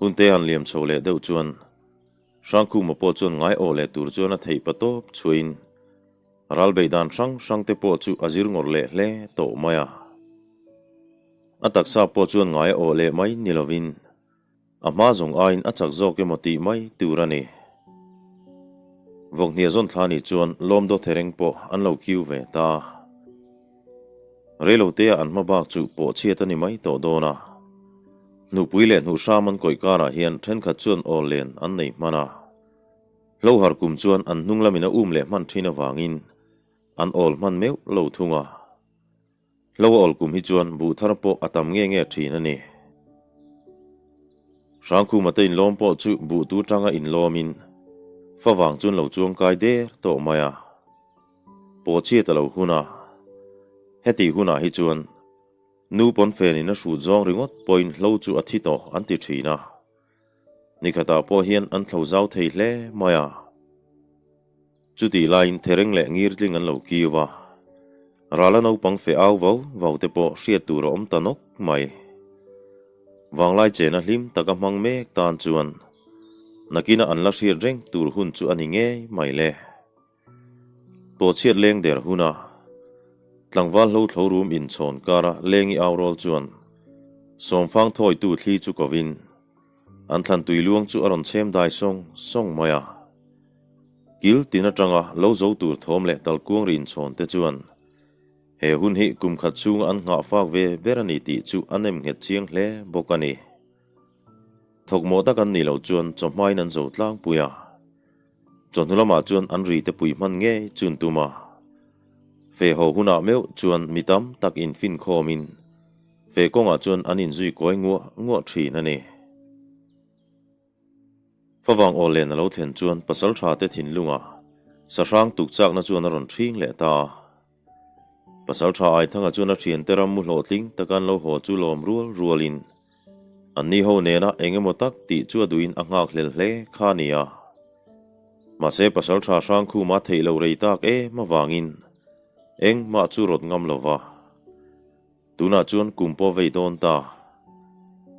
Hunte han liam chho leh deuh chuan Hrangkhuma pawh chuan ngai awh leh tur chuan a theih patawp chhuahin ral beih dan hrang hrang te pawh chu a zir ngawrh leh hle tawh mai a. A taksa pawh chuan ngai awh leh mai ni lovin a hma zawng aiin a chak zawk emaw tih mai tur a ni. Vawkhnia zawn thla nih chuan lawmdaw thereng pawh an lo kiu ve ta. Reilotea an hma bak chu pawh chhiat a ni mai tawh dawn a. Hnupui leh hnuhhram an kawih karah hian thenkhat chuan awl len an nei hman a. Hlohar kum chuan an hnung lamin a um leh hman thin avangin an awl hman meuh lo thung a. Hlo a awl kum hi chuan buh thar pawh a tam nge nge thin a ni. Hrangkhuma te inlawm pawh chu buh tu tanga inlawmin favang chuan lo chuang kai der tawh mai a. Pawh chhiat a lo hun a, heti hunah hi chuan nu pawn fenin a hrut zawng ringawt pawhin hlo chu a thi tawh an ti thin a. Nikhatah pawh hian an thlo zau thei hle mai a. Chutih laiin thereng leh ngirtling an lo kiu a, rala naupang fe au vau vau te pawh hriat tur a awm ta nawk mai. Vanglai chena hlim taka hmang mek tan chuan nakina an la hriat reng tur hun chu a ni ngei mai le. Pawhchhiat leng der huna tlangval hlo thlo rum inchhawn kara lengi au rawl chuan sawmfang thawitu thli chu kovin an thlan tui luang chu a rawn chhem dai sawng sawng mai a. Kil tin atanga lo zo tur thawm leh talkuang ri inchhawn te chuan he hun hi kum khat chhunga an nghah fak ve ber a ni tih chu a nem nghet chiang hle bawk a ni. Thawkmawh tak an nih loh chuan chawhmain an zo tlangpui a. Chawhnu lamah chuan an ri te pui hman ngei chun tum a. Fe haw hunah meuh chuan mi tam tak infin khawmin fe kawngah chuan an inzui kawi nguah nguah thin a ni. Favang aw len a lo thlen chuan pasaltha te thinlungah sahrang tuk chakna chuan a rawn ṭhing leh ta a. Pasalṭha Aithanga chuan a ṭhiante ram mu hlawhtling taka an lo haw chu lawm rual rualin anni ho nena eng emaw tak tih chu a duhin a nghak hlel hle kha a ni a. Mahse pasalṭha Hrangkhuma theih loh rei tak em avangin engmah chu rawt ngam lo va. Tunah chuan kum pawh vei dawn ta.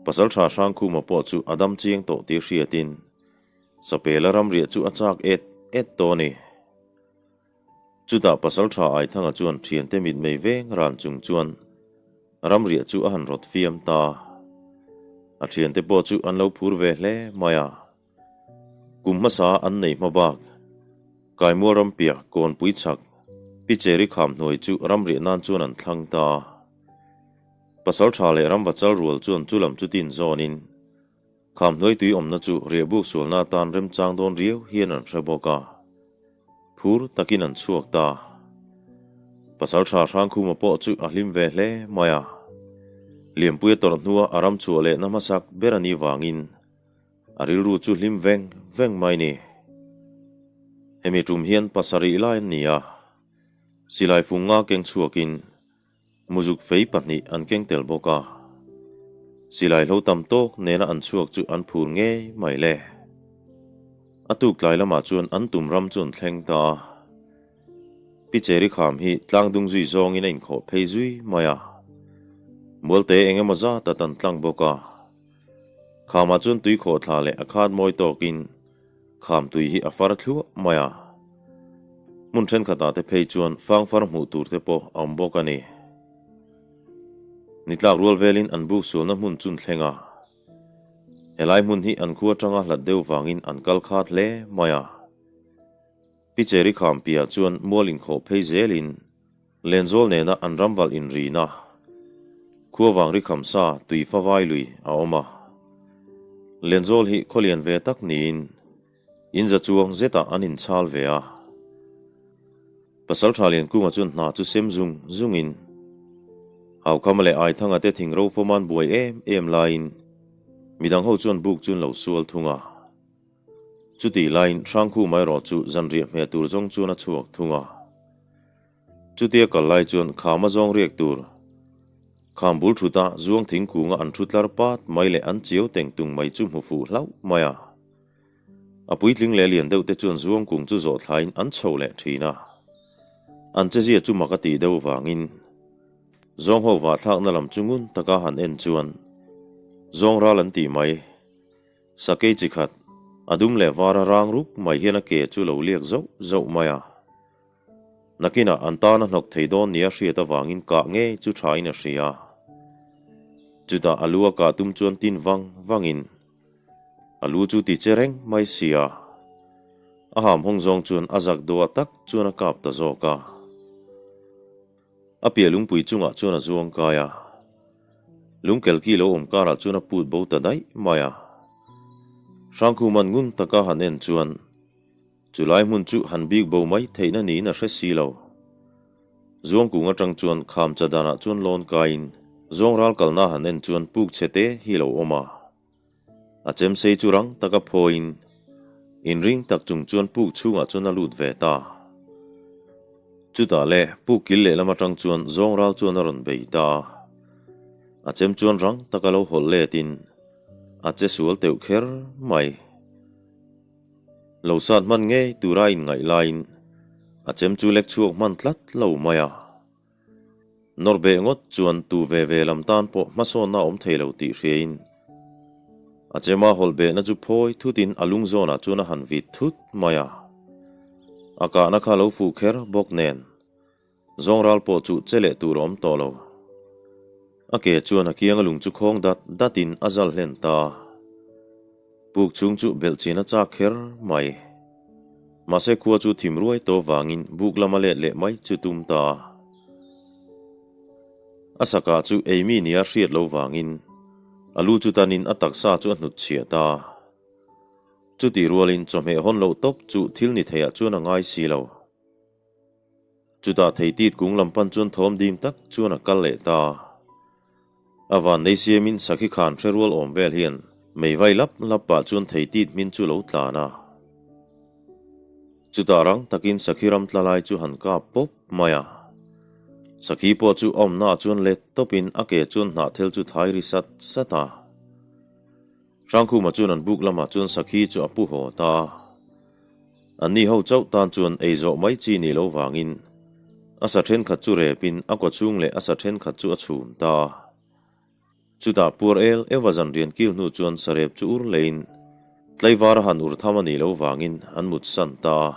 Pasalṭha Hrangkhuma pawh chu a dam chiang tawh tih hriatin Sapela ramriah chu a chak et et tawh a ni. Chutah Pasalṭha Aithanga chuan ṭhiante mitmei veng ran chung chuan ramriah chu a han rawt fiam ta. A ṭhiante pawh chu an lo phur ve hle mai a. Kum hmasa an nei hma bak, Kaimual rampiah kawnpui chhak Picheri kham hnuai chu ramriah nan chuan an thlang ta. Pasalṭha leh ramvachal rual chuan chu lam chu tin zawnin Kham hnuai tui awmna chu riahbuk sualna atan remchang dawn riau hian an hre bawk a, phur takin an chhuak ta. Pasalṭha Hrangkhuma pawh chu a hlim ve hle mai a, Lianpuia tawrh hnua a ram chhuah lehna hmasak ber a nih vangin a rilru chu hlim veng veng mai ni. Hemi tum hian pasarih lai an ni a, silai fung nga keng chhuakin Muzuk fei pahnih an keng tel bawk a, silai hlo tam tawk nena an chhuak chu an phur ngei mai le. A tuk tlai lamah chuan an tum ram chu an thleng ta a, Pi Cheri kham hi tlang dung zui zawngin a inkhawh phei zui mai a, Mualte eng emaw zat a tan tlang bawk a, khamah chuan tui khawh thla leh a khat mawi tawkin Kham tui hi a far thluah mai a, hmun thenkhatah te phei chuan fangfar hmuh tur te pawh a awm bawk a ni. Ni tlak rual velin an buk sualna hmun chun thleng a, helai hmun hi an khu atanga hlat deuh vangin an kal khat hle mai a. Pi Cheri kham piah chuan mual inkhawh phei zelin Lenzawl nena an ramvalh inrina khuavang ri khamsa tui favai lui a awm a. Lenzawl hi khawlian ve tak niin inza chuang zetah an inchhal ve a. Pasaltha Liankunga chuan hna chu sem zung zungin Haukhama leh Aithanga te thing ro fawm an buai em em laiin midang ho chuan buk chu an lo sual thung a. Chutih laiin Hrangkhuma erawh chu zanriah hmeh tur zawng chuan a chhuak thung a. Chutia kal lai chuan khama zawng riak tur kham bul thut a, zuang thingkunga an thu tlar pat mai leh an chiau teng tung mai chu hmu fuh hlauh mai a. A puitling leh lian deuh te chuan zuang kung chu zawh thlaiin an chho leh thin a. An chezia chu mak a tih deuh vangin zawng ho vah thlakna lam chu ngun taka han en chuan zawng ral an tih mai. Sakei chi khat, a dum leh var a rang ruk mai hian a ke chu lo liak zauh zauh mai a. Nakinah an tan a hnawk thei dawn nia hriat avangin kah ngei chu thain a hria. Chutah a lu a kah tum chuan tin vang vangin a lu chu ti che reng mai sia. A ham hawng zawng chuan a zak duah tak chuan a kap ta zawk a. A piah lungpui chungah chuan a zuang kai a. Lungkelki lo awm karah chuan a put bo ta daih mai a. Hrangkhuman ngun taka han en chuan Chulai hmun chu han bik bo mai theihna niin a hre si lo. Zuangkung atang chuan kham cha danah chuan lawn kaiin zawng ral kalna han en chuan puk chhe te hi lo awm a. A chemsei chu rang taka phawiin inring tak chung chuan puk chhungah chuan a lut ve ta. Chutah le puk kil lehlam atang chuan zawng ral chuan a rawn bei ta a. A chem chuan rang taka lo hawlh letin a che sual teuh kher mai. Lo sat hman ngei tura inngaih laiin a chem chu lek chhuak hman tlat lo mai a. Nawr beh ngawt chuan tu ve ve lam tan pawh hmasawnna a awm thei lo tih hriain a chema hawlh behna chu phawi thutin a lung zawnah chuan a han vit thut mai a. A kahna kha lo fuh kher bawk nen zawng ral pawh chu che leh tur a awm tawh lo. A ke chuan a kianga lung chu khawng dat datin a zal hlen ta. Puk chhung chu belh chin a chak kher mai. Mahse khua chu thim ruai tawh vangin buk lama let leh mai chu tum ta. A sakah chu eimi nia hriat lo vangin a lu chu tanin a taksa chu a hnut chhiah ta. Chutih rualin chawhmeh hawn loh tawp chu thil ni theiah chuan a ngai si lo. Chutah theitit kung lam pan chuan thawm dim tak chuan a kal leh ta. A van nei siamin sakhi khan hre rual awm vel hian mei vai lap lap pah chuan theitit hmin chu lo tlan a. Chutah rang takin sakhi ram tla lai chu han kap pawp mai a. Sakhi pawh chu a awmnaah chuan let tawpin a ke chuan hnahthel chu thai ri sat sat a. Hrangkhuma chuan an buk lamah chuan sakhi chu a pu haw ta a. Anni ho chauh tan chuan ei zawh mai chi ni lo vangin a sa thenkhat chu repin a kawchhung leh a sa thenkhat chu a chhum ta a. Chutah puar el Eva zan rian kil hnu chuan sarep chu ur leiin tlaivar a han ur tham a nih lo vangin an mut san ta a.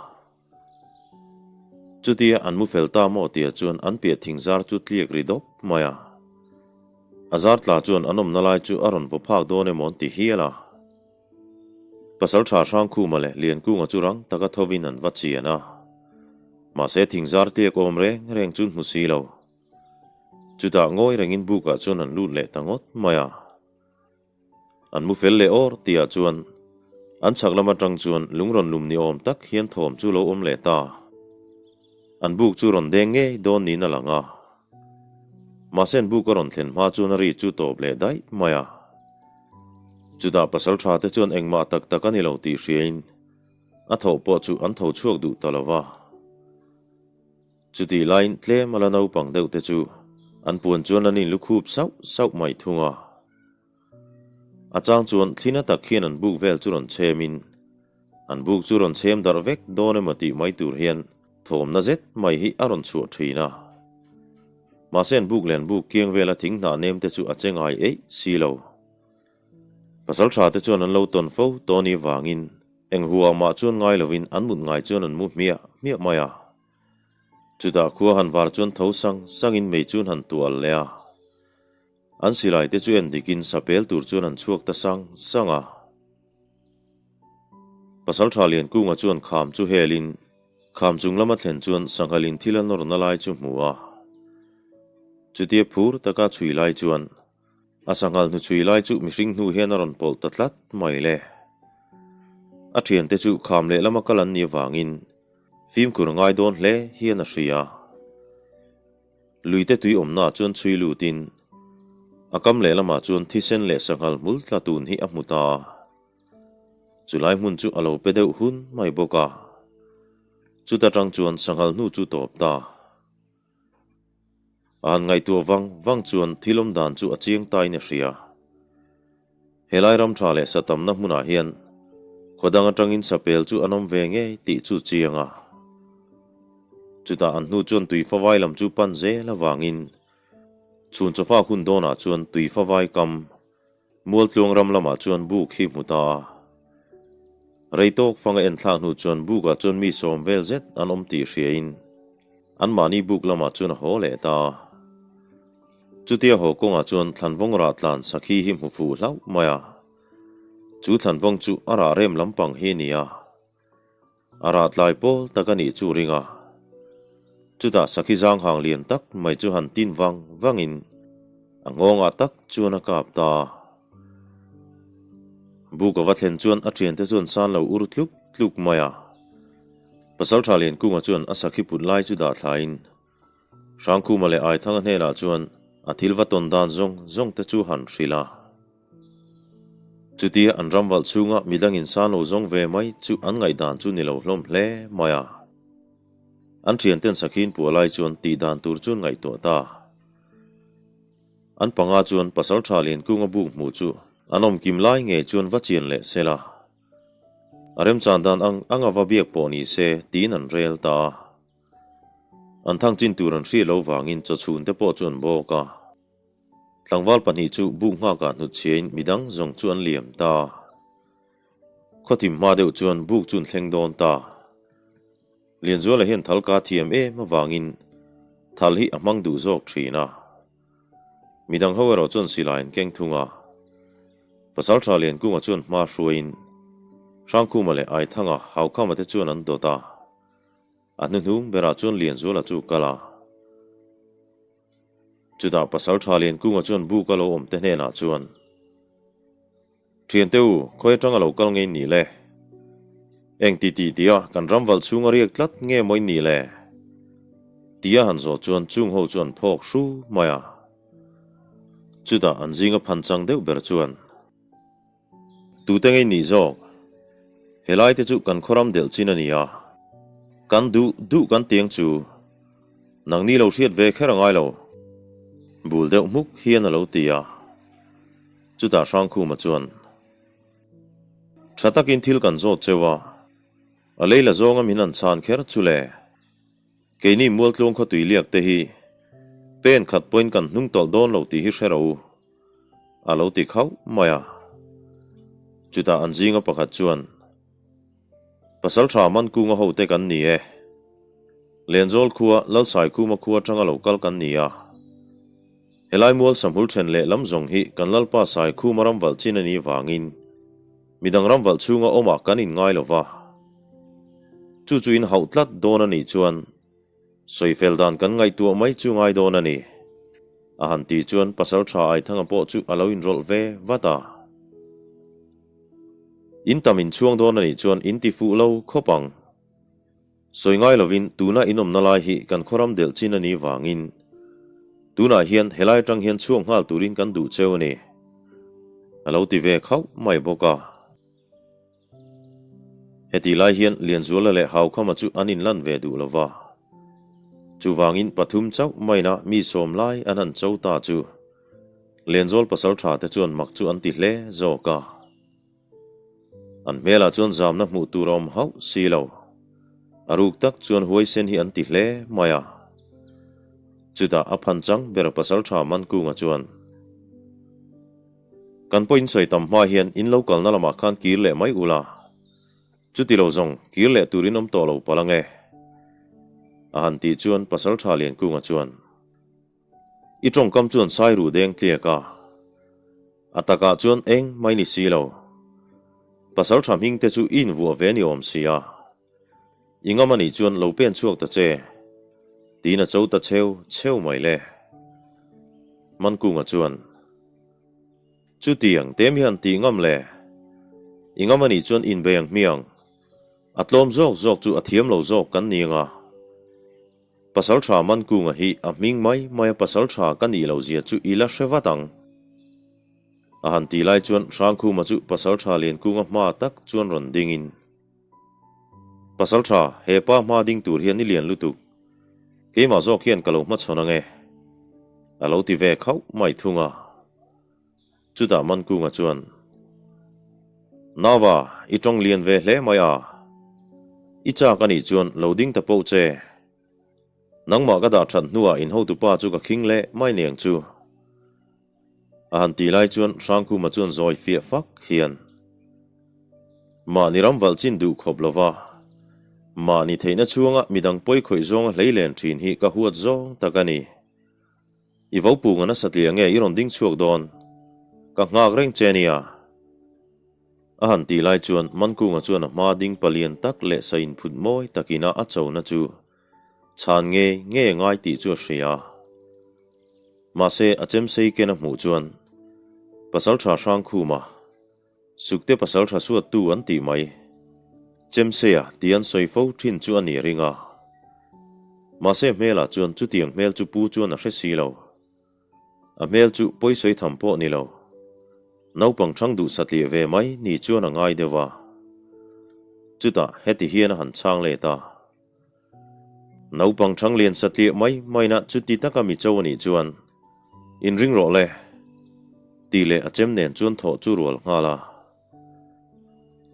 Chutia an mu fel ta maw tia chuan an piah thing zar chu tliak ri dawp mai a. A zar tla chuan an awmna lai chu a rawn vaw phak dawn emaw an ti hial a. Pasal tha Hrangkhuma leh Liankunga chu rang taka thovin an va chian a. Mahse thing zar tliak awm reng reng chu hmu si lo. Chutah ngawi rengin bukah chuan an lut leh ta ngawt mai a. An mu fel leh awr tihah chuan an chhak lam atang chuan lung rawn lum ni awm tak hian thawm chu lo awm leh ta. An buk chu rawn deng ngei dawn niin a lang a. Mahse an buk a rawn thlen hma chuan a ri chu tawp leh daih mai a. Chutah pasal tha te chuan engmah tak tak a ni lo tih hriain a thawh pawh chu an tho chhuak duh ta lo va. Chutih laiin tlem a la naupang deuh te chu an puan chuan an inlukhup sauh sauh mai thung a. A chang chuan thlina tak hian an buk vel chu rawn chhemin an buk chu rawn chhem darh vek dawn emaw tih mai tur hian thawmna zet mai hi a rawn chhuah thin a. Mahse an buk len buk kiang vela thing hnah nem te chu a che ngai eih si lo. Pasal tha te chuan an lo tawn fo tawh ni vangin eng huang mah chuan ngai lovin an mut ngai chuan an mu hmiah hmiah mai a. Chutah khua han var chuan tho sang sangin mei chuan han tual leh a. An silai te chu en dikin sapel tur chuan an chhuak ta sang sang a. Pasal tha Liankunga chuan kham chu helin kham chung lama thlen chuan sanghalin thil a nawrna lai chu hmu a. Chutia phur taka chhui lai chuan A sanghal hnuchhui lai chu mihring hnu hian a rawn pawlh ta tlat mai le. A thiante chu kham leh lama kal an nih avangin fimkhur a ngai dawn hle hian a hria. Luite tui awmnaah chuan chhui lutin a kam leh lamah chuan thisen leh sanghal hmul tla tun hi a hmu ta a. Chulai hmun chu a lo pe deuh hun mai bawk a. Chuta tang chuan sanghal hnu chu tawp ta. A han ngaihtuah vang vang chuan thil awm dan chu a chiang tain a hria. Helai ram tha leh sa tamna hmunah hian khaw dang atangin sapel chu an awm ve ngei tih chu chiang a. Chutah an hnu chuan tui favai lam chu pan zel avangin chhun chawfa hun dawnah chuan tui favai kam Mualtluang ram lamah chuan buk hi hmu ta a. Rei tawk fang a en thlak hnu chuan bukah chuan mi sawm vel zet an awm tih hriain anmahni buk lamah chuan a haw leh ta a. Chutia haw kawngah chuan thlanvawng rah tlan sakhi hi hmu fuh hlauh mai a. Chu thlanvawng chu a rah rem lampang hi a ni a. A rah tlai pawl tak a nih chu ring a. Chutah sakhi zang hang lian tak mai chu han tin vang vangin a nghawngah tak chuan a kap ta a. Buk a va thlen chuan a thiante chuan san lo ur tluk tluk mai a. Pasaltha Liankunga chuan a sakhi put lai chu dah thlain Hrangkhuma leh Aithanga hnenah chuan a thil va tawn dan zawng zawng te chu han hrilh a. Chutia an ram valh chhunga midang insan lo zawng ve mai chu an ngaihdan chu ni lo hlawm hle mai a. An thianten sakhin puah lai chuan tih dan tur chuan ngaihtuah ta. An panga chuan Pasaltha Liankunga buk hmuh chu an awm kim lai ngei chuan va chian leh sela. A remchan dan ang anga va biak pawh ni se tiin an rel ta a. An thang chin tur an hriat lo vangin chawchhun te pawh chu an bawk a. Tlangval pahnih chu buk nghakah hnutchhiain midang zawng chu an liam ta. Khawthim hma deuh chuan buk chu an thleng dawn ta. Lianzuala hian thal ka thiam em avangin thal hi a hmang duh zawk thin a. Midang ho erawh chuan silai an keng thung a. Pasaltha Liankunga chuan hma hruaiin Hrangkhuma leh Aithanga Haukhama te chuan an dawt a. A hnuhnung berah chuan Lianzuala chu kal a. Chutah Pasaltha Liankunga chuan buk a lo awm te hnenah chuan, Thiante u, khawi atanga lo kal ngei ni le? Eng ti ti tia kan ram valh chhung a riak tlat nge maw in nih le? Tia han zawh chuan chung ho chuan phawk hru mai a. Chutah an zinga phan chang deuh ber chuan, Tute ngei nih zawk? Helai te chu kan khawram delh chin a ni a, kan duh duh kan tiang chu nangni lo hriat ve kher a ngai lo, bul deuh hmuk hian a lo ti a. Chutah Hrangkhuma chuan, Tha takin thil kan zawt cheu a, a lei la zawnga min han chhan kher chu le. Keini Mualtluang khawtui liak te hi pen khat pawhin kan hnung tawlh dawn lo tih hi hre ro u. A lo ti khauh mai a. Chutah an zinga pakhat chuan, Pasaltha Mankunga hote kan ni e. Lenzawl khua Lalsaikhuma khua atanga lo kal kan ni a. Helai mual sahmul then leh lam zawng hi kan Lalpa Saikhuma ram valh chin a nih vangin midang ram valh chhunga awmah kan inngai lo va. Chu chu in hauh tlat dawn a nih chuan Sawifel dan kan ngaihtuah mai chu ngai dawn a ni. A han tih chuan Pasaltha Aithanga pawh chu a lo inrawlh ve vat a. In tam inchhuang dawn a nih chuan in ti fuh lo khawp ang. Sawi ngai lovin tuna in awmna lai hi kan khawram delh chin a nih vangin tunah hian helai atang hian chhuak nghal turin kan duh cheu a ni. A lo ti ve khauh mai bawk a. Hetih lai hian Lianzuala leh Haukhama chu an inlan ve duh lo va. Chuvangin pathum chauh maina mi sawm lai an han cho ta chu Lianzawl pasal tha te chuan mak chu an ti hle zawk a. An hmelah chuan zamna hmuh tur a awm hauh si lo. A ruk tak chuan huaisen hi an ti hle mai a. Chutah a phan chang ber pasal tha Mankunga chuan. Kan pawh in sawi tam hma hian in lo kalna lamah khan kir leh mai ula, chuti lo zawng kir leh tur in awm tawh lo palh ange. A han tih chuan Pasaltha Liankunga chuan, I tawngkam chuan sai ruh deng tliak a, a takah chuan eng mai ni si lo. Pasaltha hming te chu i invuah ve ni awm si a, i ngam anih chuan lo pen chhuak ta che, tiin a cho ta cheu cheu mai le. Mankunga chuan. Chutiang tem hian tih ngam le. I ngam anih chuan inbei ang hmiang. A tlawm zawk zawk chu a thiam lo zawk kan ni anga. Pasaltha Mankunga hi a hming mai mai a pasaltha ka nih loh zia chu i la hre vat ang. A han tih lai chuan Hrangkhuma chu Pasaltha Liankunga hma tak chuan rawn dingin. Pasaltha, he pa hma ding tur hian i lian lutuk. Keimah zawk hian ka lo hmachhawn ang e. A lo ti ve khauh mai thung a. Chutah Mankunga chuan, Nauva, i tawng lian ve hle mai a. I chak a nih chuan lo ding ta poh che. Nangmah ka dah that hnuah in hotupa chu ka khing leh mai niang chu. A han ti lai chuan Hrangkhuma chuan zawi fiah fak hian. Mahni ram valh chin duh khawp lova, mahni theihna chhunga midang pawi khawih zawnga hlei len thin hi ka huat zawng tak a ni. I vo punga nasa tliah nge i rawn ding chhuak dawn? Ka nghak reng che nia. A han tih lai chuan Mankunga chuan a hma ding palian tak leh sa inphut mawi takin a a chona chu chhan nge nge ngai tih chu a hria. Mahse a chemsei ken a hmuh chuan Pasaltha Hrangkhuma Sukte pasaltha suattu an tih mai. Chemseia tih an sawi fo thin chu a ni ring a. Mahse hmelah chuan chutiang hmel chu pu chuan a hre si lo. A hmel chu pawisawi tham pawh ni lo. Naupang thang duh satliah ve mai ni chuan a ngai deuh a. Chutah heti hian a han chhang let a. Naupang thang lian satliah mai maina chuti taka mi cho a nih chuan inring rawh le tih leh a chem nen chuan thawh chu rual nghal a.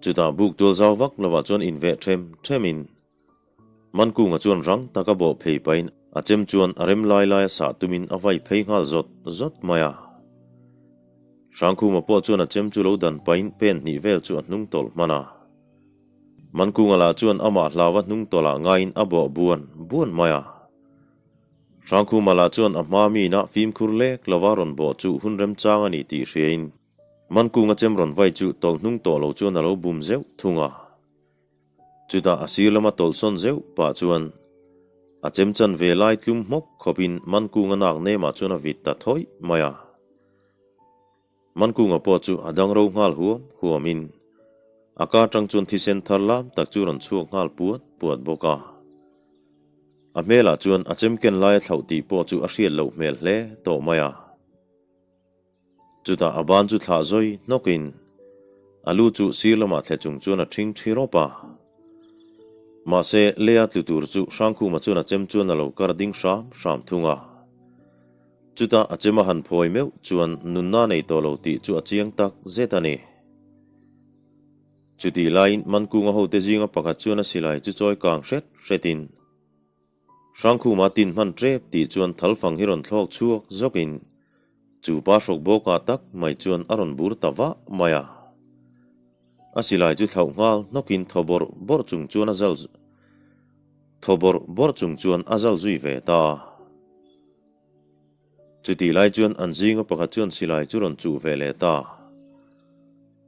Chutah buk tual zau vak lovah chuan inveh them themin Mankunga chuan rang taka bawh phei pahin a chem chuan a rem lai laia sah tumin a vai phei nghal zawt zawt mai a. Hrangkhuma pawh chuan a chem chu lo dan pahin pen hnih vel chu a hnung tawlh hman a. Mankunga lah chuan amah hlauva hnung tawlhah ngaiin a bawh buan buan mai a. Hrangkhuma lah chuan a hma miinah fimkhur lek lova rawn bawh chu hun remchang a ni tih hriain Mankunga chem rawn vai chu tawlh hnung tawh lo chuan a lo bum zeuh thung a. Chutah a sir lama tawlh sawn zeuh pah chuan a chem chan ve lai tlum hmawk khawpin Mankunga nak nemah chuan a vit ta thawih mai a. Mankunga pawh chu a dang ro nghal huam huamin a ka atang chuan thisen thar lam tak chu rawn chhuak nghal puat puat bawk a. A hmelah chuan a chem ken lai a thlauh tih pawh chu a hriat loh hmel hle tawh mai a. Chutah a ban chu thlah zawi hnawkin a lu chu sir lamah thle chung chuan a ṭhing ṭhi rawp a. Mahse, lei a tlu tur chu Hrangkhuma chuan a chem chuan a lo kar ding hram hram thung a. Chutah a chem a han phawi meuh chuan nunna nei tawh lo tih chu a chiang tak zet a ni. Chutih laiin Mankunga hote zinga pakhat chuan a silai chu chawi kang hret hretin Hrangkhuma tin hman tep tih chuan thalfang hi rawn thlawk chhuak zawkin chu pa hrawk bawkah tak mai chuan a rawn bur ta vah mai a. A silai chu thlauh nghal hnawkin thaw bawrh bawrh chung chuan a zal thaw bawrh bawrh chung chuan a zal zui ve ta a. Chutih lai chuan an zinga pakhat chuan silai chu rawn chuh ve leh ta.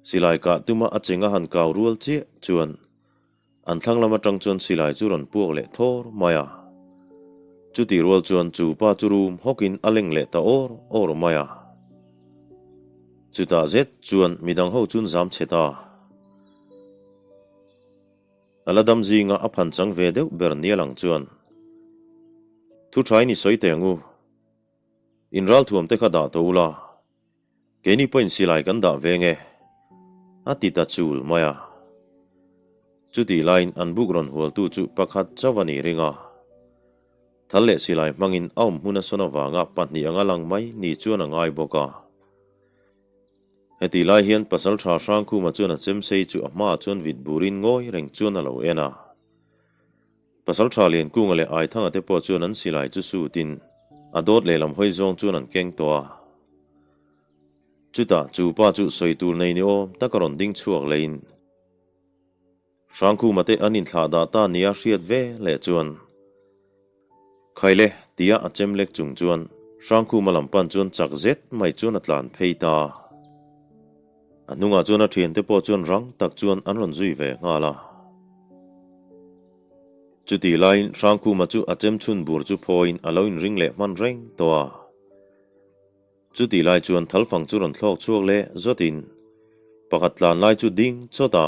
Silai kah tuma a cheng a han kau rual chiah chuan an thlang lam atang chuan silai chu rawn puak leh thawr mai a. Chutih rual chuan chu pa chu rum hawkin a leng leh ta awr awr mai a. Chutah zet chuan midang ho chun zam chhe ta. A la dam zinga a phan chang ve deuh ber nia lang chuan thu thain i sawi teh ang u. In ralthuam te kha dah tawh ula, keini pawhin silai kan dah ve nge, a ti ta chul mai a. Chutih laiin an buk rawn hualtu chu pakhat chauh a ni ring a. Thal leh silai hmangin a awm hmun a sawn avanga pahnih anga lang mai ni chuan a ngai bawk a. Hetih lai hian Pasalṭha Hrangkhuma chuan a chemsei chu a hmaah chuan vit burin ngawi reng chuan a lo en a. Pasalṭha Liankunga leh Aithanga te pawh chuan an silai chu sutin a dawt lehlam hawi zawng chuan an keng tawh a. Chutah chu pa chu sawi tur nei ni awm tak a rawn ding chhuak leiin Hrangkhuma te an inthlah dah ta nia hriat ve leh chuan Khaile tia a chem lek chung chuan Hrangkhuma lam pan chuan chak zet mai chuan a tlan phei ta. A hnungah chuan a thiante pawh chuan rang tak chuan an rawn zui ve nghal a. Chutih laiin Hrangkhuma chu a chem chhun bur chu phawiin a lo inring leh hman reng tawh a. Chutih lai chuan thalfang chu rawn thlawk chhuak leh zawtin pakhat tlan lai chu ding chawt a,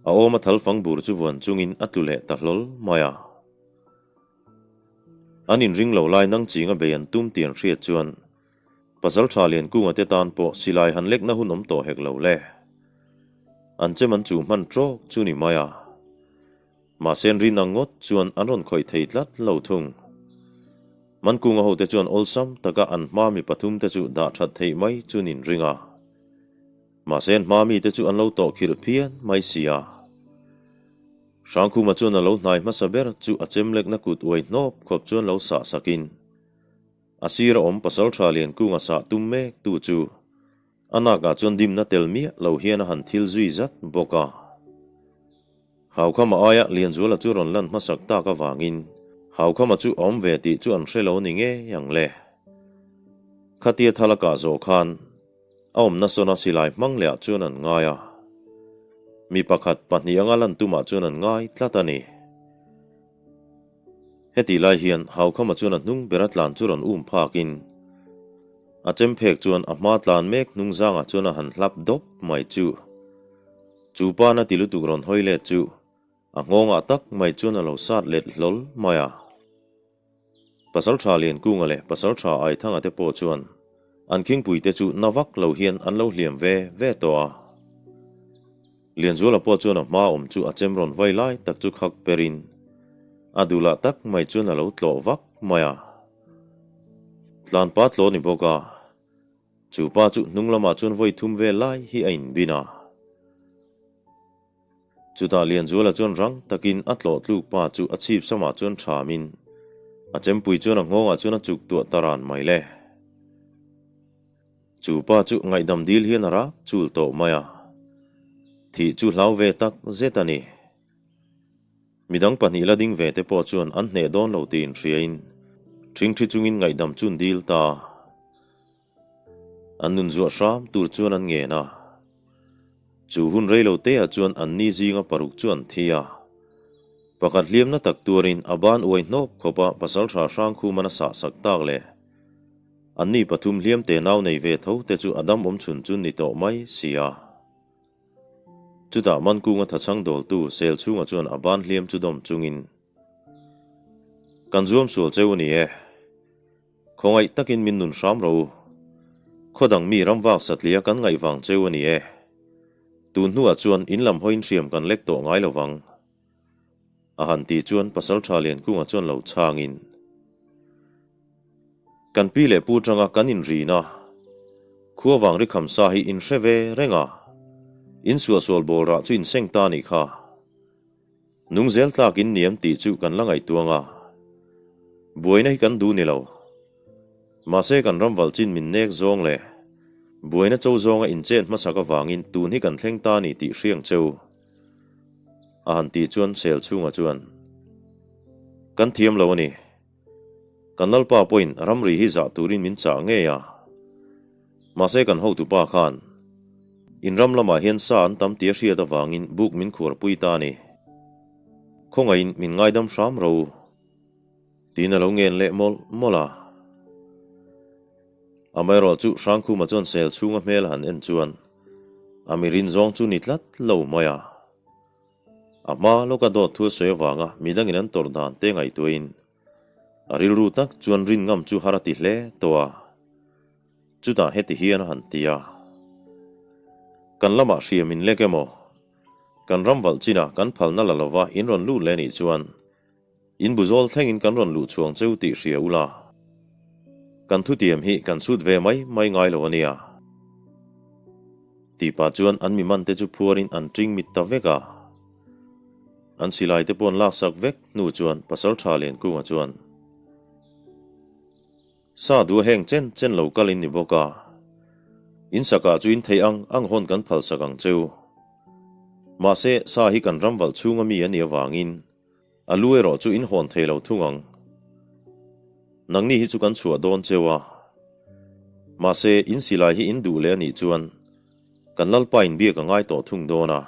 a awma thalfang bur chu vuan chungin a tlu leh ta hlawl mai a. An inring lo lai nang chinga bei an tum tih an hriat chuan Pasaltha Liankunga te tan pawh silai han lekna hun awm tawh hek lo le. An chem an chuh hman trawk chu ni mai a. Mahse an rin ang ngawt chuan an rawn khawih thei tlat lo thung. Mankunga hote chuan awlsam taka an hma mi pathum te chu dah that theih mai chu nin ring a. Mahse an hma mite chu an lo tawh khirh phian mai si a. Hrangkhuma chuan a lo hnai hmasa ber chu a chem lekna kut uai hnawp khawp chuan lo sah sakin a sir a awm Pasaltha Liankunga sah tum mek tu chu. A nakah chuan dimna tel miah lo hian a han thil zui zat bawk a. Haukhama aia Lianzuala chu rawn lan hmasak tak avangin Haukhama chu a awm ve tih chu an hre lo ni ngei ang le. Khatia thal a kah zawh khan a awmna sawna silai hmang lehah chuan an ngai a. Mi pakhat pahnih anga lan tumah chuan an ngai tlat a ni. Hetih lai hian Haukhama chuan a hnung bera tlan chu rawn um phakin a chem phek chuan a hma tlan mek hnung zangah chuan a han hlap dawp mai chu. Chu pa na ti lutuk rawn hawi let chu a nghawngah tak mai chuan a lo sat let hlawl mai a. Pasaltha Liankunga leh Pasaltha Aithanga te pawh chuan an khingpui te chu na vak lo hian an lo hliam ve ve tawh a. Lianzuala pawh chuan a hma awm chu a chem rawn vai lai tak chu khak perin a duhlah tak mai chuan a lo tlawh vak mai a. Tlanpa tlaw ni bawk a. Chu pa chu hnung lamah chuan vawi thum vel lai hi a inbin a. Chutah Lianzuala chuan rang takin a tlawh tluk pa chu a chhip samah chuan thamin a chempui chuan a nghawngah chuan a chuk tuah ta ran mai le. Chu pa chu ngaihdam dil hian a rak chul tawh mai a. Thih chu hlau ve tak zet a ni. Midang pahnih la ding ve te pawh chuan an hneh dawn lo tiin hriain ṭhingṭhi chungin ngaihdam chun dil ta. An nun zuah hram tur chuan an ngen a. Chu hun rei lo te ah chuan an ni zinga paruk chu an thi a. Pakhat hliamna tak tuarin a ban uai hnawp khawp a pasalṭha Hrangkhuman a sah sak tak leh an ni pathum hliam te nau nei ve tho te chu a dam awm chhun chu ni tawh mai si a. Chutah Mankunga thachhang dawltu sel chhungah chuan a ban hliam chu dawm chungin, Kan zuam sual cheu a ni e. Khawngaih takin min nun hram ro u. Khaw dang mi ramvak satlia kan ngaih vang cheu a ni e. Tun hnuah chuan in lam hawiin hriam kan lek tawh ngai lo vang. A han ti chuan Pasalṭha Liankunga chuan lo chhangin, Kan pi leh pu tanga kan inrin a, khua vang ri kham sa hi in hre ve reng a, in suahsual bawl rah chu in seng ta nih kha. Nung zel tlak in niam tih chu kan la ngaihtuang a, buaina hi kan duh ni lo. Mahse kan ram valh chin min nek zawng leh buaina cho zawnga inchet hmasak avangin tun hi kan thleng ta ni tih hriang cheu. A han tih chuan sel chhungah chuan, Kan thiam lo a ni. Kan Lalpa pawhin ramri hi zah turin min chah ngei a. Mahse kan hotupa khan in ram lamah hian sa an tam tia hriat avangin buk min khuarpui ta a ni. Khawngaihin min ngaidam hram ro u. Tiin a lo ngen leh mawlh mawlh a. Amaherawh chu Hrangkhuma chuan sel chhunga hmel han en chuan a mirin zawng chu ni tlat lo mai a. A hma lawka dawt thu a sawi avanga midangin an tawrh dan te ngaihtuahin a rilru tak chuan rin ngam chu har a ti hle tawh a. Chutah heti hian a han ti a, Kan lamah hriam in lek emaw? Kan ram valh chinah kan phalna la lova in rawn lut leh nih chuan In bu zawl thlengin kan rawn luh chhuang cheu tih hria ula, kan thutiam hi kan chhut ve mai mai ngai lo a nia. Tih pah chuan an mi man te chu phuarin an ṭing mit ta vek a. An silai te paw'n laksak vek hnu chuan Pasalṭha Liankunga chuan, Sa duh a heng chen chen lo kal in ni bawk a, in sakah chu in theih ang ang hawn kan phalsak ang cheu. Mahse, sa hi kan ram valh chhunga mi a nih avangin, A lu erawh chu in hawn thei lo thung ang. Nangni hi chu kan chhuah dawn cheu a. Mahse, in silai hi in duh leh a nih chuan kan Lalpa in biak a ngai tawh thung dawn a.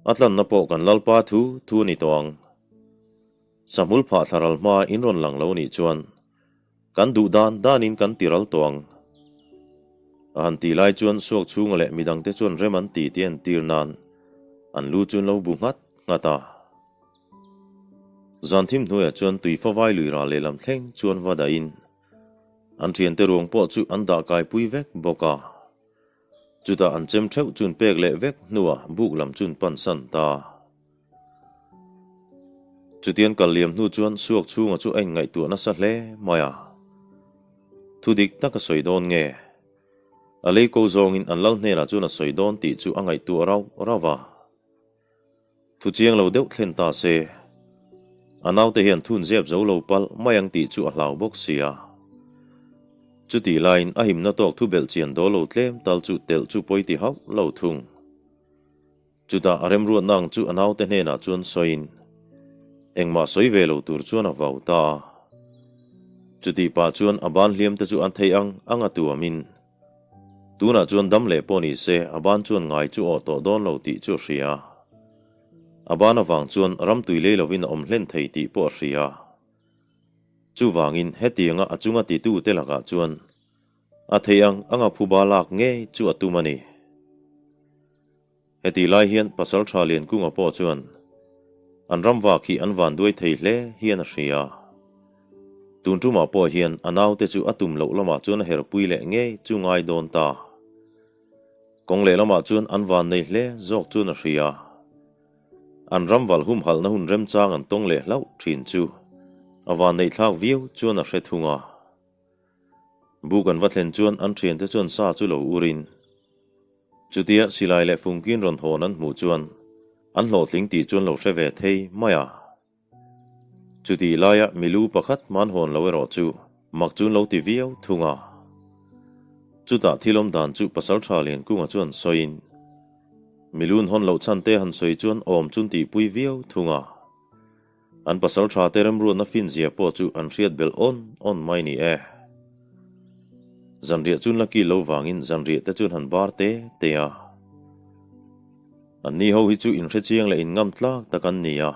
A tlanna pawh kan Lalpa thu thu a ni tawh ang. Sahmul phah thlaral hma in rawn lang lo a nih chuan kan duh dan danin kan ti ral tawh ang. A han tih lai chuan suak chhunga leh midangte chuan rem an ti tih a entir nan an lu chu an lo bu nghat nghat a. Zan thim hnuaiah chuan tui favai lui ral lehlam thleng chuan va dahin an thiante ruang pawh chu an dah kaipui vek bawk a. Chutah an chem theuh chun pek leh vek hnuah buk lam chun pan san ta. Chutian kal liam hnu chuan suak chhunga chu a inngaihtuah nasa hle mai a. Thu dik tak a sawi dawn nge? A lei ko zawngin an lal hnenah chuan a sawi dawn tih chu a ngaihtuah rauh rauh a. Thu chiang lo deuh thlen ta se, a naute hian thun zep zo lo palh mai ang tih chu a hlau bawk si a. Chutih laiin a himna tawk thu belh chian dawl lo tlem tal chu telh chu pawi ti hauh lo thung. Chutah a remruatna ang chu a naute hnenah chuan sawiin engmah sawi ve lo tur chuan a vau ta a. Chutih pah chuan a ban hliam te chu an theih ang ang a tuamin tunah chuan dam leh pawh ni se a ban chuan ngai chu awh tawh dawn lo tih chu a hria. A ban avang chuan ramtui lei lovin a awm hlen thei tih pawh a hria. Chuvangin hetianga a chunga titute lakah chuan a theih ang anga phuba lak ngei chu a tum a ni. Hetih lai hian Pasaltha Liankunga pawh chuan an ram vak hi an van duai thei hle hian a hria. Tun tumah pawh hian a naute chu a tum loh lamah chuan a herpui leh ngei chu ngai dawn ta. Kawng leh lamah chuan an van nei hle zawk chuan a hria. An ram val humhalhna hun remchang an tawng leh hlauh thin chu a van neih thlak viau chuan a hre thung a. Buk an va thlen chuan an thiante chuan sa chu lo urin chutia silai leh fungkin rawn hawn an hmuh chuan an hlawhtling tih chuan lo hre ve thei mai a. Chutih laia milu pakhat hman hawn lo erawh chu mak chu an lo ti viau thung a. Chutah thil awm dan chu Pasaltha Liankunga chuan sawiin, Milun hawn loh chhan te han sawi chuan awm chu an tihpui viau thung a. An Pasaltha te remruatna finzia pawh chu an hriat belh awn awn mai ni e. Zanriah chun la kil lo vangin zanriah te chuan han bar te te a. Anni ho hi chu inhrechiang leh inngam tlak tak an ni a.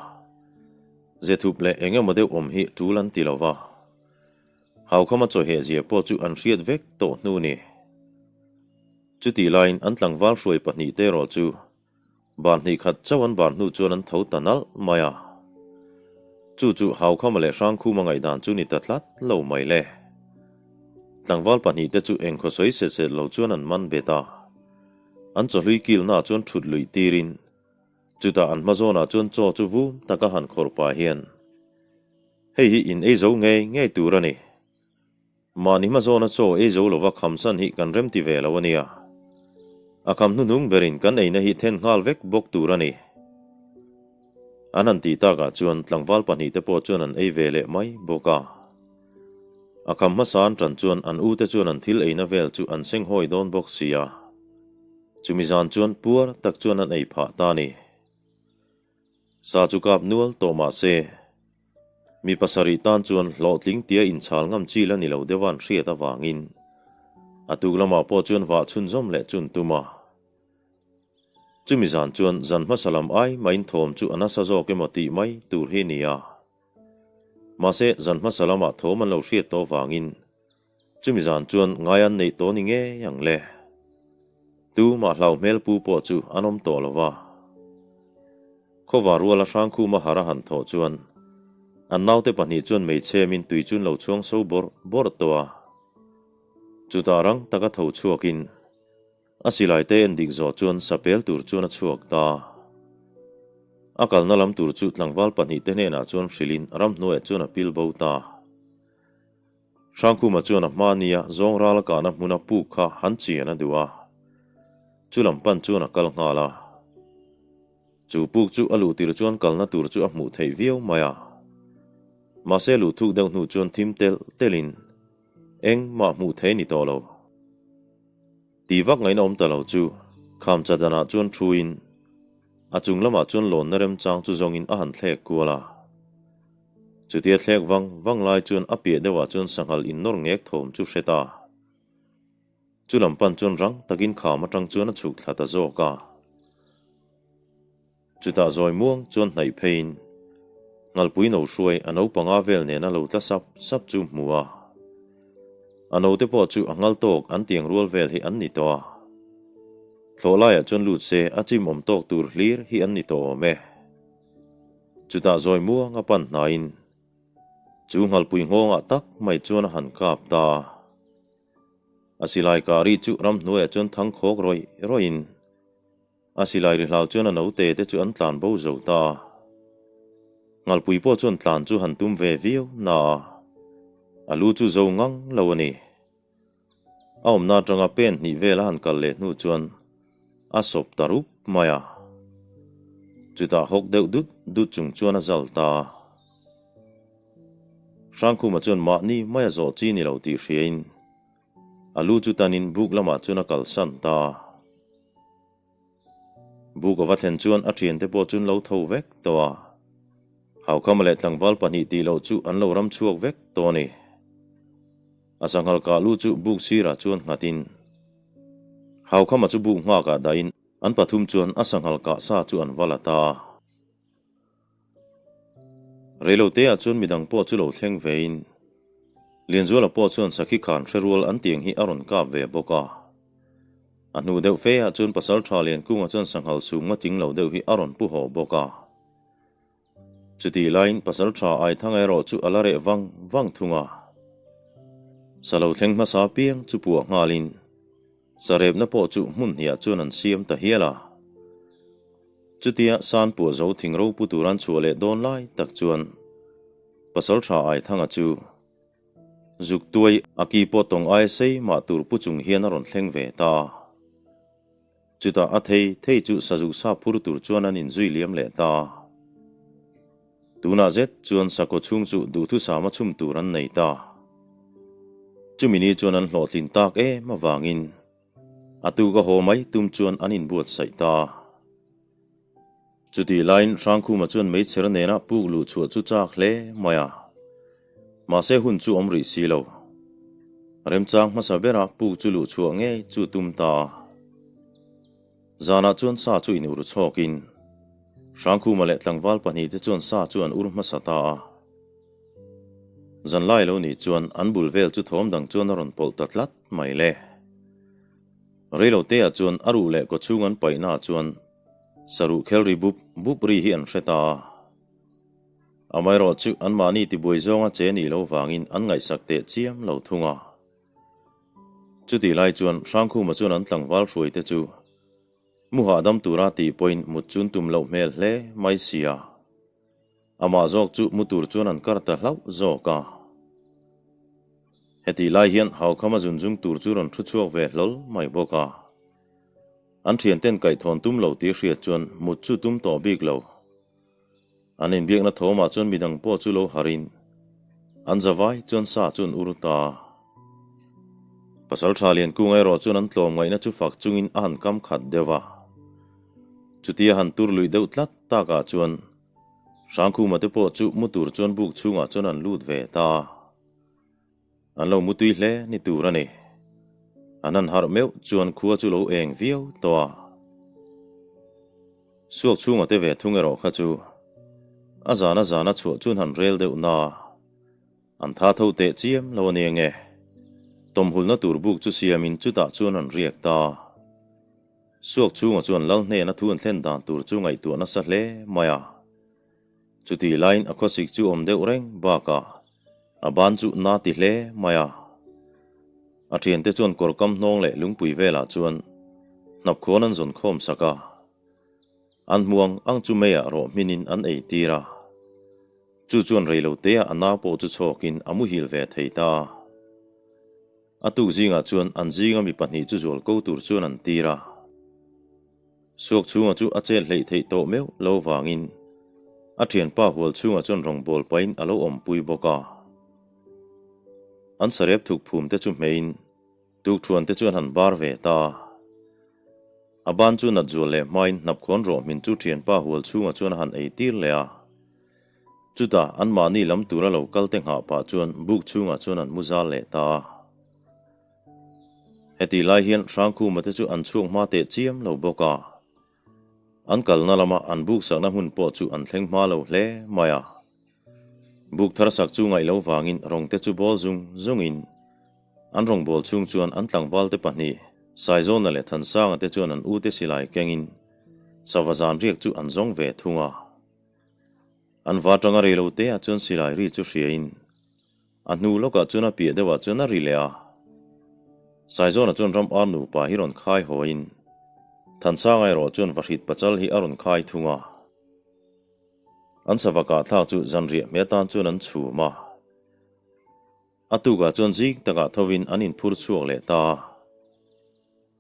Zethup leh eng emaw deuh awm hi tul an ti lo va. Haukhama chawheh zia pawh chu an hriat vek tawh hnu ni. Chutih laiin an tlangval hruai pahnihte erawh chu bar hnih khat chauh an bar hnu chuan an tho ta nalh mai a. Chu chu Haukhama leh Hrangkhuma ngaihdan chu ni ta tlat lo mai le. Tlangval pahnihte chu engkhaw sawi set set lo chuan an man bet a. An chawhlui kilnaah chuan thut luih tirin chutah an hma zawnah chuan chaw chu vum taka han khawrh pah hian, Hei hi in ei zo ngei ngei tur a ni. Mahni hma zawna chaw ei zo lova khamsan hi kan remti ve lo a nia. A kham hnuhnung berin kan eina hi then nghal vek bawk tur a ni. An han tih takah chuan tlangval pahnihte pawh chuan an ei ve leh mai bawk a. A kham hmasa an tan chuan an ute chuan an thil eina vel chu an senghawi dawn bawk si a. Chumi zan chuan puar tak chuan an ei phah ta a ni. Sa chu kap nual tawh mah se, mi pasarih tan chuan hlawhtling tia inchhal ngam chi la ni lo deuh a an hriat avangin a tuk lamah pawh chuan vah chhunzawm leh chun tum a. Chumi zan chuan zan hmasa lam ai mahin thawm chu a nasa zawk emaw tih mai tur hi ni a. Mahse, zan hmasa lamah thawm an lo hriat tawh vangin chumi zan chuan ngai an neih tawh ni ngei ang le. Tumah hlau hmel pu pawh chu an awm tawh lo va. Khawvar ruala Hrangkhuma har a han thawh chuan an naute pahnih chuan meichhemin tui chu an lo chhuang so bawrh bawrh tawh a. Chutah rang taka tho chhuakin A silai te en dik zawh chuan sapel tur chuan a chhuak ta. A kalna lam tur chu tlangval pahnih te hnenah chuan hrilhin ramhnuaiah chuan a pil bo ta. Hrangkhuma chuan a hma nia zawng ral a kahna hmuna puk kha han chian a duh a, chu lam pan chuan a kal nghal a. Chu puk chu a luh tir chuan kalna tur chu a hmuh theih viau mai a. Mahse luh thuk deuh hnu chuan thim telh telhin engmah hmuh theih a ni tawh lo. Ti vak ngaihna awm ta lo chu kham chadanah chuan thuin a chung lamah chuan lawnna remchang chu zawngin a han thlek kual a. Chutia thlek vang vang lai chuan a piah deuhah chuan sanghal innawr ngek thawm chu hre ta. Chu lam pan chuan rang takin kham atang chuan a chhuk thla ta zawk a. Chutah zawi muang chuan hnaih pheiin Ngalpui no hruai a naupanga vel nena lo tla sap sap chu hmu a. A note pawh chu a ngal tawk an tiang rual vel hi an ni tawh a. Thlawh laiah chuan lut se a chim awm tawk tur hlir hi an ni tawh awm e. Chutah zawi muang a pan hnaiin chu Ngalpui nghawngah tak mai chuan a han kap ta a. A silai kah ri chu ramhnuaiah chuan thang khawk rawih rawih in A silai ri hlau chuan a naute te chu an tlan bo zo ta a. Ngalpui pawh chuan tlan chu han tum ve viau na a, a lu chu zo ngang lo a ni. A awmna atanga pen hnih vel a han kal leh hnu chuan a sawp ta rup mai a. Chutah hawk deuh dut dut chung chuan a zal ta a. Hrangkhuma chuan mahni mai a zawh chi ni lo tih hriain. A lu chu tanin buk lamah chuan a kalsan ta a. Buk a va thlen chuan a thiante pawh chu an lo tho vek tawh a. Haukhama leh tlangval pahnih tih loh chu an lo ram chhuak vek tawh a ni. A sanghal kah lu chu buk sirah chuan nghatin Haukhama chu buk nghakah dahin an pathum chuan a sanghal kah sa chu an va la ta a. Reiloteah chuan midang pawh chu lo thleng vein Lianzuala pawh chuan sakhi khan hre rual an tiang hi a rawn kap ve bawk a. A hnu deuh feah chuan Pasaltha Liankunga chuan sanghal sum nga tling lo deuh hi a rawn pu haw bawk a. Chutih laiin Pasaltha Aithanga erawh chu a la reh vang vang thung a. Sa lo thleng hmasa piang chu puah nghalin sarepna pawh chu hmun hniah chuan an siam ta hial a. Chutia Sanpuah zo thing ropu tur an chhuah leh dawn lai tak chuan Pasaltha Aithanga chu zuk tuai a ki pawh tawng aia sei mah tur pu chung hian a rawn thleng ve ta a. Chutah a thei thei chu sazuk sa phur tur chuan an inzui liam leh ta a. Tunah zet chuan sakhaw chhung chu duhthusama chhum tur an nei ta. Chumi ni chuan an hlawhtlin tak em avangin A tu ka haw mai tum chuan an inbuatsaih ta. Chutih laiin Hrangkhuma chuan meichher nena puk luh chhuah chu chak hle mai a. Mahse hun chu awm rih si lo. Remchang hmasa bera puk chu luh chhuah ngei chu tum ta a. Zanah chuan sa chu in ur chhawkin Hrangkhuma leh tlangval pahnihte chuan sa chu an ur hmasa ta a. Zanlai lo nih chuan an bul vel chu thawm dang chuan a rawn pawlh ta tlat mai le. Reiloteah chuan a ruh leh kawchhung an paihnaah chuan saruh khel ri bup bup ri hi an hre ta a. Amaherawhchu anmahni tibuai zawnga che nih lo vangin an ngaihsak teh chiam lo thung a. Chutih lai chuan Hrangkhuma chuan an tlangval hruaite chu mu hahdam tura tih pawhin mut chun tum loh hmel hle mai sia. Amah zawk chu mu tur chuan an kar ta hlauh zawk a. Hetih lai hian Haukhama zun zung tur chu rawn thu chhuak ve hlawl mai bawk a. An thianten kaihthawm tum lo tih hriat chuan mut chu tum tawh bik lo. An inbiakna thawmah chuan midang pawh chu lo harin an zavai chuan sa chu an ur ta. Pasaltha Liankunga erawh chuan an tlawm ngaihna chu fak chungin a han kam khat deuh a. Chutia han tur luih deuh tlat takah chuan Hrangkhuma te pawh chu mu tur chuan buk chhungah chuan an lut ve ta. An lo mutui hle ni tur a ni. An han harh meuh chuan khua chu lo eng viau tawh a. Suak chhunga te ve thung erawh kha chu a zana zana chhuah chuan han rel deuh na. An tha tho teh chiam lo a ni enge. Tawmhulna tur buk chu siamin chutah chuan an riak ta. Suak chhunga chuan lal hnena thu an thlen dan tur chu ngaihtuah nasa hle mai a. Chutih laiin a khawsik chu awm deuh reng bakah a ban chu na ti hle mai a. A thiante chuan kawr kam hnawng leh lungpui velah chuan hnapkhawn an zawn khawm sak a. An hmuang ang chu meiah rawh hminin an ei tir a. Chu chuan reiloteah a nau pawh chu chhawkin a muhil ve thei ta a. A tuk zingah chuan an zinga mi pahnih chu zual ko tur chuan an tir a. Suak chhunga chu a chet hleih theih tawh meuh lo vangin a thianpa hual chhungah chuan rawngbâwl pahin a lo awmpui bawk a. An sarep thuk phum te chu hmeiin tukṭhuan te chuan han bar ve ta a. A ban chu nat zual leh hmain hnapkhawn rawh hmin chu thianpa hual chhungah chuan a han ei tir leh a. Chutah anmahni lam tura lo kal te nghah pah chuan buk chhungah chuan an mu zal leh ta a. Hetih lai hian Hrangkhuma te chu an chhuak hma teh chiam lo bawk a. An kalna lama an buk sakna hmun pawh chu an thleng hma lo hle mai a. Buk thar sak chu ngaih lo vangin rawng te chu bawl zung zungin an rawngbâwl chhung chuan an tlangval te pahnih Saizawna leh Thansanga te chuan an ute silai kengin sava zan riak chu an zawng ve thung a. An va tanga rei lo te ah chuan silai ri chu hriain a hnu lawkah chuan a piah deuhah chuan a ri leh a. Saizawna chuan ram ar nupa hi rawn khai hawiin Thansanga erawh chuan vahrit pachal hi a rawn khai thung a. An sava kahthlak chu zanriah hmeh atan chuan an chhum a. A tukah chuan zing takah thovin an inphur chhuak leh ta a.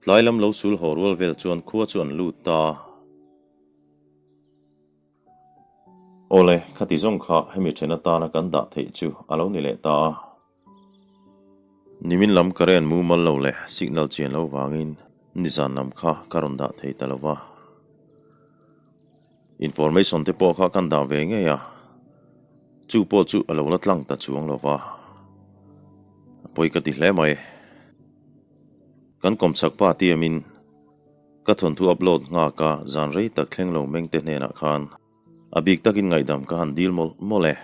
Tlai lam lo sul haw rual vel chuan khua chu an lut ta a. Awle, khati zawng kha hemi then atana kan dah theih chu a lo ni leh ta a. Nimin lam current mumal lo leh signal chian lo vangin nizan lam kha ka rawn dah thei ta lo va. Information te pawh kha kan dah ve ngei a, chu pawh chu a lo la tlang ta chuang lo va. A pawi ka ti hle mai. Kan kawmchhak pa tiamin ka thawnthu upload nghak a zan rei tak thleng lo meng te hnenah khan a bik takin ngaihdam ka han dil mawlh mawlh e.